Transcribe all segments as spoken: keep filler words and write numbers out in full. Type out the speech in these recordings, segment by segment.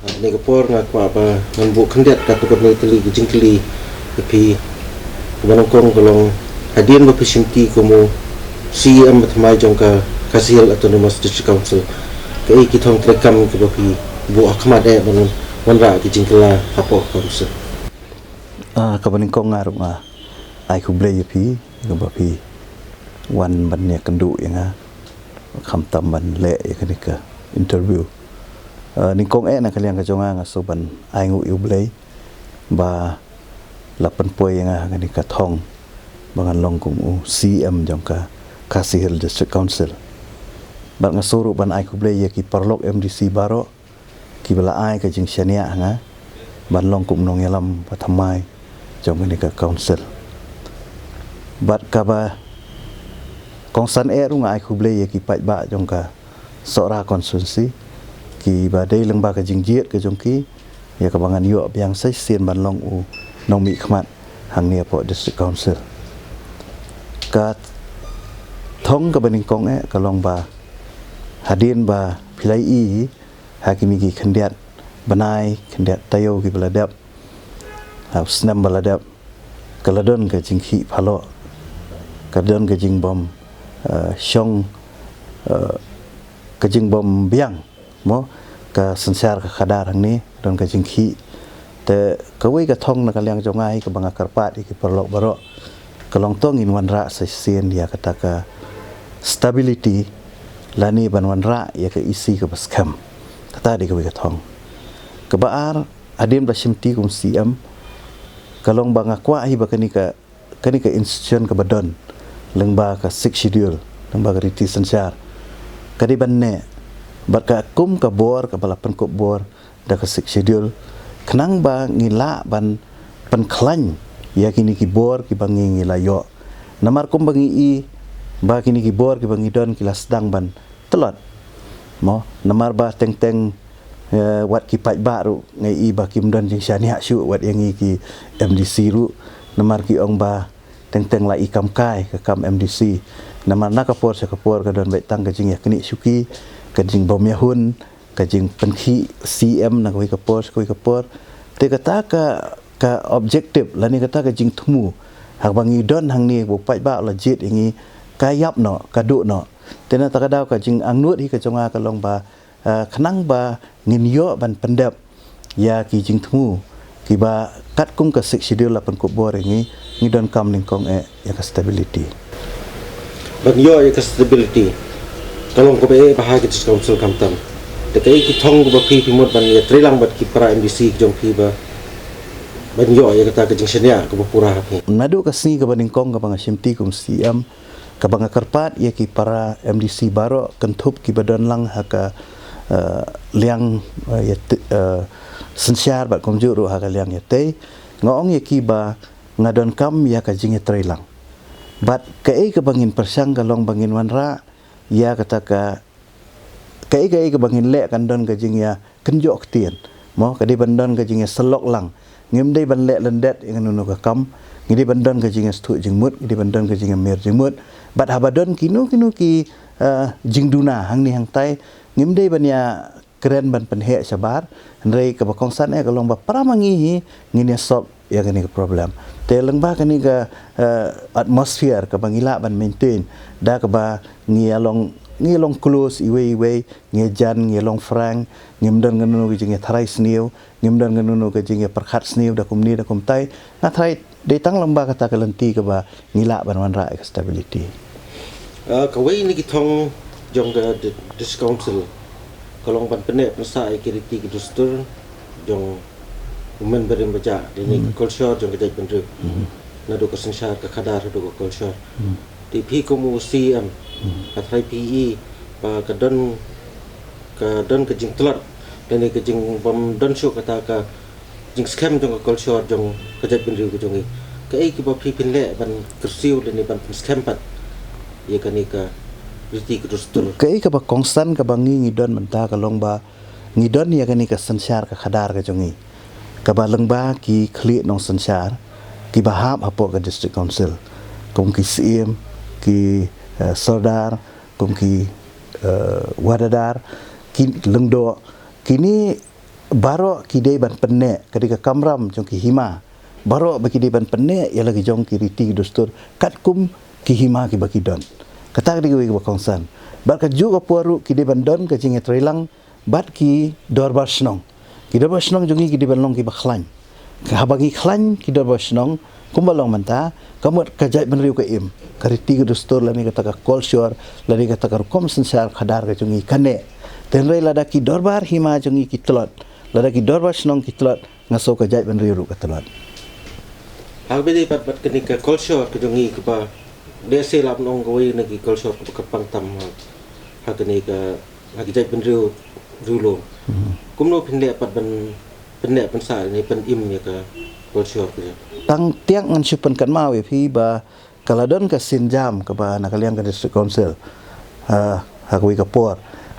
Kane ka por nga kwah ba ngan buh khyndiat katto katne tylli ki jingkylli ïa phi. Kaba nyngkong ka long, hadien ba phi shimti kum u C E M bathymmai jong ka Khasi Hills Autonomous District Council, kaei ki thong treikam kiba phi buh ha khmat eh ban wanrah ki jingkylla hapoh ka council? Ah, kaba nyngkong nga ruh nga ai khublei ïa phi kaba phi wan ban ïakynduh ïa nga, khamtam ban leh ïa kane ka interview. Ah, nyngkong eh na ka liang ka jong nga nga sngewbha ban ai nguh ïa U Blei ba la pynpoi ïa nga ha kane ka thong ba ngan long kum u C E M jong ka Khasi Hills District Council. Bad nga sngewbha ruh ban ai khublei ïa ki paralok M D C baroh kiba la ai ka jingshaniah ha nga ban long kum u nongïalam bathymmai jong kane ka council. Bad kaba kongsan eh ruh nga ai khublei ïa ki paidbah jong ka Sohra constituency kiba dei lyngba ka jingjied ka jong ki ïa kaba ngan ïoh biang sa shisien ban long u nongmihkhmat hangne hapoh District Council. Ka thong kaba nyngkong eh ka long ba hadien ba phi la ïohi ha kine ki khyndiat bnai, khyndiat taïew kiba la dep, ha u snem ba la dep, ka la don ka jingkhih phalok, ka don ka jingbym, eh, shong, eh, ka jingbym biang mo ka synshar ka khadar hangne, don ka jingkhih. Te kawei ka thong na ka liang jong nga hi kaba nga kyrpad ïa ki paralok baroh ka long to ngin wanrah sa shisien ïa kata ka stability lane ban wanrah ïa ka E C kaba skhem. Kata dei kawei ka thong. Kaba ar, hadien ba la shimti kum C M, ka long ba nga kwah hi ba kane ka kane ka institution kaba don lyngba ka Sixth Schedule, lyngba ka riti synshar, ka dei ban neh bad ka kum ka bor kaba la pynkup bor da ka Sixth Schedule, khnang ba ngi lah ban pynkhlaiñ ïa kine ki bor kiba ngi ngi la ïoh. Namar kumba ngi i ba kine ki bor kiba ngi don ki la sdang ban tlot mo, namar ba teng teng, eh, wat ki paidbah ruh nga i ba kim don jingshaniah shuh wat ïa ngi ki M D C ruh, namar ki ong ba teng teng la i kam kai ka kam M D C. Namar na ka por sha ka por ka don beit tang ka jingïaknieh shuki, ka jingbym ïahun, ka jingpynkhih C M na kawei ka por sha kawei ka por. Te kata ka, ka objective lane kata ka jingthmu haba ngi don hangne ba u paidbah u la jied ïa ngi ka ïap noh, ka duh noh. Te na kata ka daw ka jingangnud hi ka jong nga ka long ba, eh, khnang ba ngin ïoh ban pyndep ïa ki jingthmu kiba katkum ka Sixth Schedule la pynkup bor ïa ngi, ngi donkam nyngkong eh ïa ka stability. Ban ïoh ïa ka stability ka long kaba eh bha ha ki District Council khamtam. Te kaei ki thong kaba phi phi mut ban ïatreilang bad ki para M D C jong phi ba ban ïoh ïa kata ka jingshaniah kaba pura ha phi? Naduh ka sngi kaba nyngkong kaba nga shimti kum C M, kaba nga kyrpad ïa ki para M D C baroh kynthup kiba don lang ha ka, eh, liang, eh, ïa te-, eh, synshar bad kumjuh ruh ha ka liang ïatei. Nga ong ïa ki ba nga donkam ïa ka jingïatreilang. Bad kaei kaba ngin pyrshang ka long ba ngin wanrah ïa kata ka kaei kaei kaba ngin leh kan don ka jingïakynjoh ktien. Mo, ka dei ban don ka jingïasyllok lang. Ngim dei ban leh lyndet ïa kano kano ka kam. Ngi dei ban don ka jingïasngewthuh jingmut, ngi dei ban don ka jingïamir jingmut. Bad haba don kino kino ki, eh, jingduna hangne hangtai, ngim dei ban ïakren ban pynheh shabar. Hynrei kaba kongsan eh ka long ba para ma ngi hi ngin ïasolve ïa kane ka problem. Te lyngba kane ka, eh, atmosphere kaba ngi lah ban maintain da kaba ngi ïa long, ngi ïa long close iwei iwei, ngi ïa jan, ngi ïa long frank, ngim don kano kano ka jingïatharai sniew, ngim don kano kano ka jingïapyrkhat sniew da kumne da kumtai. Nga tharai dei tang lyngba kata ka lynti kaba ngi lah ban wanrah ïa ka stability. Ah, kawei na ki thong jong ka di-, District Council ka long ban pynneh pynsah ïa ki riti ki dustur jong u Member Rim Bajah, lane ka culture jong ka jaitbynriew. Naduh ka synshar, ka khadar haduh ka culture. Te phi kum u C M, nga tharai phi i ba ka don, ka don ka jingtlot lane ka jingbym don shuh kata ka jingskhem jong ka culture jong ka jaitbynriew ka jong ngi. Kaei kiba phi phin leh ban kyrsiew lane ban pynskhem pat ïa kane ka riti ka dustur? Kaei kaba kongsan kaba ngi ngi don mynta ka long ba ngi don ïa kane ka synshar ka khadar ka jong ngi, kaba lyngba ki khlieh nongsynshar kiba hap hapoh ka District Council, kum ki Syiem, ki, eh, Sordar, kum ki, eh, Wadadar, ki Lyngdoh, kine baroh ki dei ban pynneh, ka dei ka kamram jong ki hima baroh ba ki dei ban pynneh ïa la ki jong ki riti ki dustur katkum ki hima kiba ki don. Kata ka dei kawei kaba kongsan. Bad ka juh ka por ruh ki dei ban don ka jingïatreilang bad ki dorbar shnong. Ki dorbar shnong jong ngi ki dei ban long kiba khlaiñ. Haba ngi khlaiñ ki dorbar shnong, kumba long mynta, ka mut ka jaitbynriew ka im, ka riti ka dustur lane kata ka kolshor lane kata ka rukom synshar khadar ka jong ngi ka neh. Hynrei lada ki dorbar hima jong ngi ki tlot, lada ki dorbar shnong ki tlot, nga sngew ka jaitbynriew ruh ka tlot. Haba ïadei pat bad kane ka kolshor ka jong ngi kaba, lehse lah ban ong kawei na ki kolshor kaba kyrpang tam ha, ha kane ka, ha ki jaitbynriew riewlum. Kumno phin leh pat ban pynneh pynsah ne pynim ïa ka kolshor ka jong? Tang tiak ngan shu pynkynmaw ïa phi ba ka la don ka sienjam kaba na ka liang ka District Council, ha, ha kawei ka por,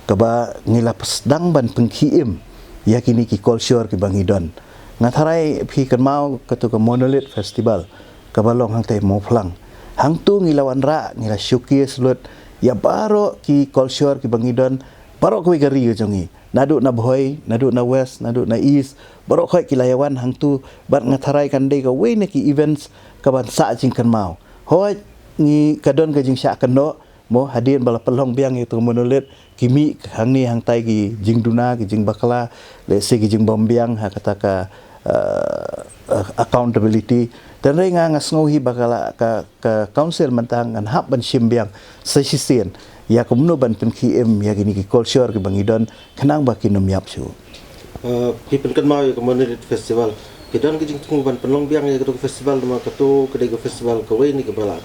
kaba ngi la sdang ban pynkhie im ïa kine ki kolshor kiba ngi don. Nga tharai phi kynmaw katu ka Monolith Festival kaba long hangtai Mawphlang. Hangtu ngi la wanrah, ngi la showcase lut ïa baroh ki kolshor kiba ngi don, baroh kawei ka ri ka jong ngi. Naduh na Bhoi, naduh na West, naduh na East, baroh khoit ki la ïawan hangtu, bad nga tharai kan dei kawei na ki events kaban sah jingkynmaw. Hooid, ngi ka don ka jingshah kynnoh, mo, hadien ba la pynlong biang ïa tu monolith, ki mih hangne hangtai ki jingduna, ki jingbakla, lehse ki jingbymbiang ha kata ka, eh, accountability. Hynrei nga, nga sngew hi ba ka la, ka, ka council mynta ngan hap ban shim biang sa shisien ïa kumno ban pynkhie im ïa kine ki kolshor kiba ngi don, khnang ba kin ym ïap shuh. Eh, phi pynkynmaw ïa ka Monolith Festival. Phi don ka jingthmu ban pynlong biang ïa katu ka festival, namar katu ka dei ka festival kawei ne kaba la,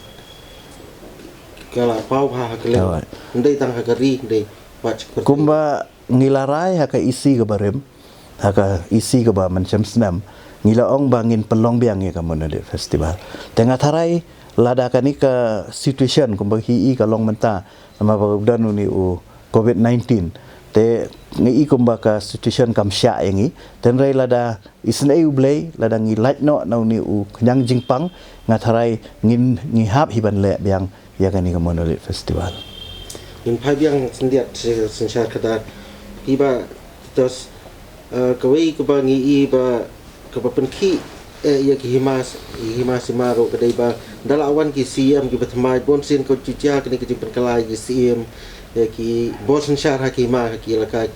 ka la paw ha, ha ka liang. Hooid. Ym dei tang ha ka ri, ym dei pat. Kumba ngi la rai ha ka E C kaba rim, ha ka E C kaba mynshem snem, ngi la ong ba ngin pynlong biang ïa ka Monolith Festival. Te nga tharai lada kane ka situation kumba hi i ka long mynta, namar ba ka don une u covid nineteen. Te ngi i kumba ka situation kam shah ïa ngi. Hynrei lada isynei U Blei, lada ngi lait noh na une u khñiang jingpang, nga tharai ngin, ngi hap hi ban leh biang ïa kane ka Monolith Festival. Ngin phai biang khyndiat sha ka synshar khadar. Phi Bah Titos, eh, kawei kaba ngi i ba kaba pynkhie, eh, ïa ki hima, hima sima ruh ka dei ba da la wan ki C M kiba thymmai, bunsien ka ju jia kane ka jingpynkylla ïa ki C M, ïa ki bor synshar ha ki hima, ha ki elaka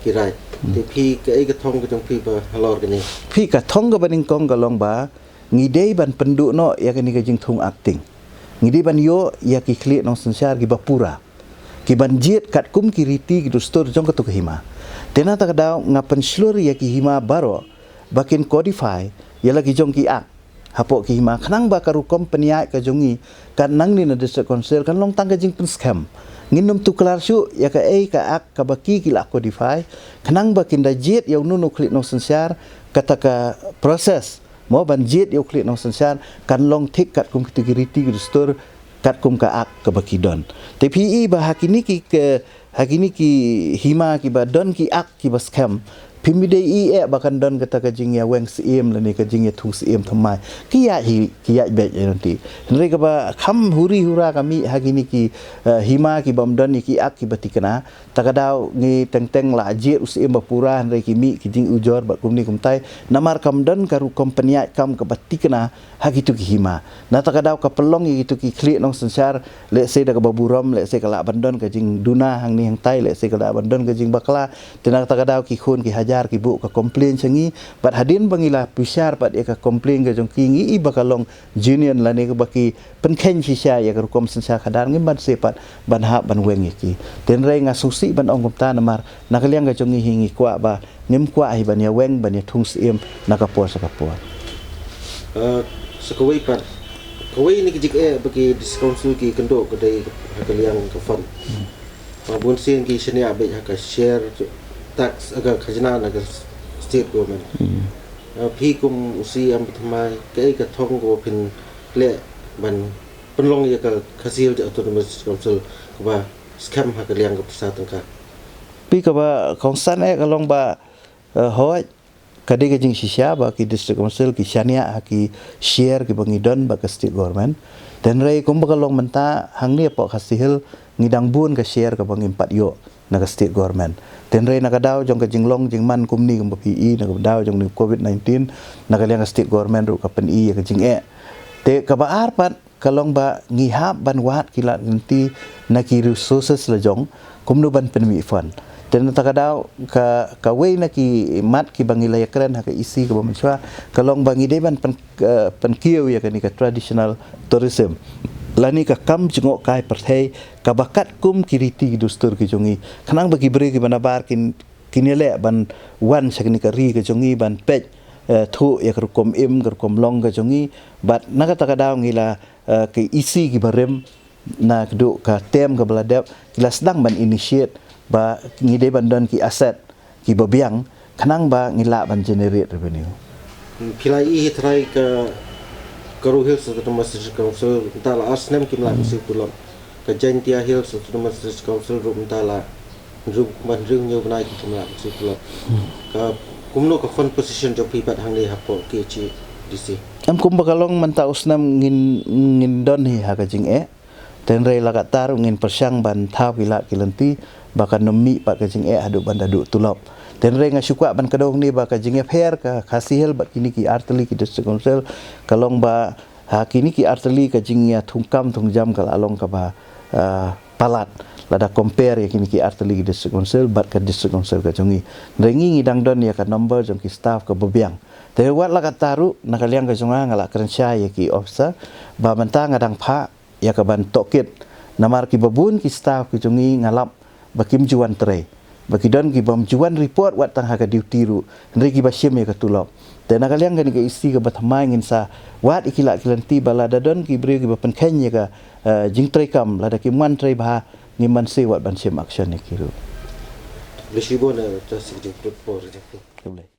ki raid. Hmm. Te phi kaei ka thong ka jong phi ba halor kane? Phi, ka thong kaba nyngkong ka long ba ngi dei ban pynduh noh ïa kane ka jingthung acting. Ngi dei ban ïoh ïa ki khlieh nongsynshar kiba pura, kiban jied katkum ki riti ki dustur jong katu ka hima. Te na kata ka daw nga pynshlur ïa ki hima baroh ba kin codify ïa la ki jong ki act hapoh ki hima, khnang ba ka rukom pynïaid ka jong ngi kat nangne na District Council kan long tang ka jingpynskhem. Ngin ym tuklar shuh ïa kaei ka act kaba ki, ki la codify, khnang ba kin da jied ïa uno uno u khlieh nongsynshar, kata ka process, mo, ban jied ïa u khlieh nongsynshar kan long thik katkum kito ki riti ki dustur, katkum ka act kaba ki don. Te phi i ba ha kine ki, ki, ha kine ki hima kiba don ki act kiba skhem, phim dei i eh ba kan don kata ka jingïaweng syiem lane ka jingïathung syiem thymmai. Ki ïaid hi, ki ïaid beit ïa lynti. Hynrei kaba kham huri hura ka mih ha kine ki, eh, hima kibym don ïa ki act kiba thikna. Ta ka daw ngi teng teng la jied u syiem ba pura, hynrei ki mih ki jingujor bad kumne kumtai, namar kam don ka rukom pynïaid kam kaba thikna ha kito ki hima. Na kata ka daw ka pynlong ïa kito ki khlieh nongsynshar, lehse da kaba burom, lehse ka lah ban don ka jingduna hangne hangtai, lehse ka lah ban don ka jingbakla. Te na kata ka daw ki khun ki hajar ki buh ka complain sha ngi, bad hadien ba ngi la pyrshah pat ïa ka complain ka jong ki, ngi i ba ka long genuine lane kaba ki pynkheiñ shisha ïa ka rukom synshar khadar, ngim banse pat ban hap ban weng ïa ki. Hynrei nga sngewsih ban ong kumta namar na ka liang ka jong ngi hi ngi kwah ba ngim kwah hi ban ïaweng ban ïathung syiem na ka por sha ka por. Eh, sa kawei pat, kawei na ki jingeh ba ki District Council ki kynduh ka dei ha ka liang ka fund. Hmm. Ba bunsien ki shaniah beit ha ka share tax, ha ka khajna na ka state government. Hmm. Eh, phi kum u C M ba thymmai, kaei ka thong kaba phin leh ban pynlong ïa ka Khasi Hills Autonomous Council kaba skhem ha ka liang ka pisa tyngka? Phi, kaba kongsan eh ka long ba, eh, hooid, ka dei ka jingshisha ba ki District Council ki shaniah ha ki share kiba ngi don bad ka state government. Hynrei kumba ka long mynta hangne hapoh Khasi Hills ngi dang bun ka share kaba ngim pat ïoh. na ka state government. Tynrai na ka daw jong ka jinglong jingman kumne kumba phi i, na ka daw jong ni covid nineteen, na ka liang ka state government ruh ka pyni ïa ka jingeh. Te kaba ar pat ka long ba ngi hap ban wad ki lad ki lynti na ki resources la jong, kumno ban pynmih fund. Te na kata ka daw ka, kawei na ki mat kiba ngi la ïakren ha ka E C kaba mynshuwa, ka long ba ngi dei ban pyn, eh, pynkiew ïa kane ka traditional tourism, lane ka kam jngohkai pyrthei kaba katkum ki riti ki dustur ki jong ngi, khnang ba ki briew kiba nabar kin, kin ïaleh ban wan sha kane ka ri ka jong ngi ban peit, eh, thuh ïa ka rukom im, ka rukom long ka jong ngi. Bad na kata ka daw ngi la, eh, ki E C kiba rim, na ka duh ka term kaba la dep, ki la sdang ban initiate ba ngi dei ban don ki asset kiba biang, khnang ba ngi lah ban generate revenue. Phi la i hi trai ka Garo Hills Autonomous District Council, mynta la ar snem kim lah ban siew tulop. Ka Jaintia Hills Autonomous District Council ruh mynta la hynriew, ban hynriew hynñiew bnai ki kim lah ban siew tulop. Ka, kumno ka fund position jong phi pat hangne hapoh K H A D C? Em, kumba ka long mynta u snem ngin, ngin don hi ha ka jingeh. Tynrai la katta ruh ngin pyrshang ban thaw ki lad ki lynti ba kan ym mih pat ka jingeh haduh ban da duh tulop. Tynrai nga shu kwah ban kdew hangne ba ka jingïapher ka Khasi Hills bad kine ki artylli ki district council ka long ba ha kine ki artylli ka jingïathungkam thungjam ka la long kaba, ah, palat lada compare ïa kine ki artylli ki district council bad ka district council ka jong ngi. Tynrai ngi, ngi dang don ïa ka number jong ki staff kaba biang. Te wat la katta ruh na ka liang ka jong nga, nga la kren shai ïa ki officer ba mynta nga dang phah ïa ka ban tohkit. Namar kiba bun ki staff ki jong ngi nga lap ba kim ju wan trei, ba ki don kibym ju wan report wat tang ha ka duty ruh, hynrei kiba shim ïa ka tulop. Te na ka liang kane ka E C kaba thymmai ngin sa wad ïa ki lad ki lynti ba lada don ki briew kiba pynkheiñ ïa ka, eh, jingtrei kam, lada kim wan trei bha, ngim banse wat ban shim action ïa ki ruh. Khublei shibun, eh, to sik jingpyut por jong phi. Khublei.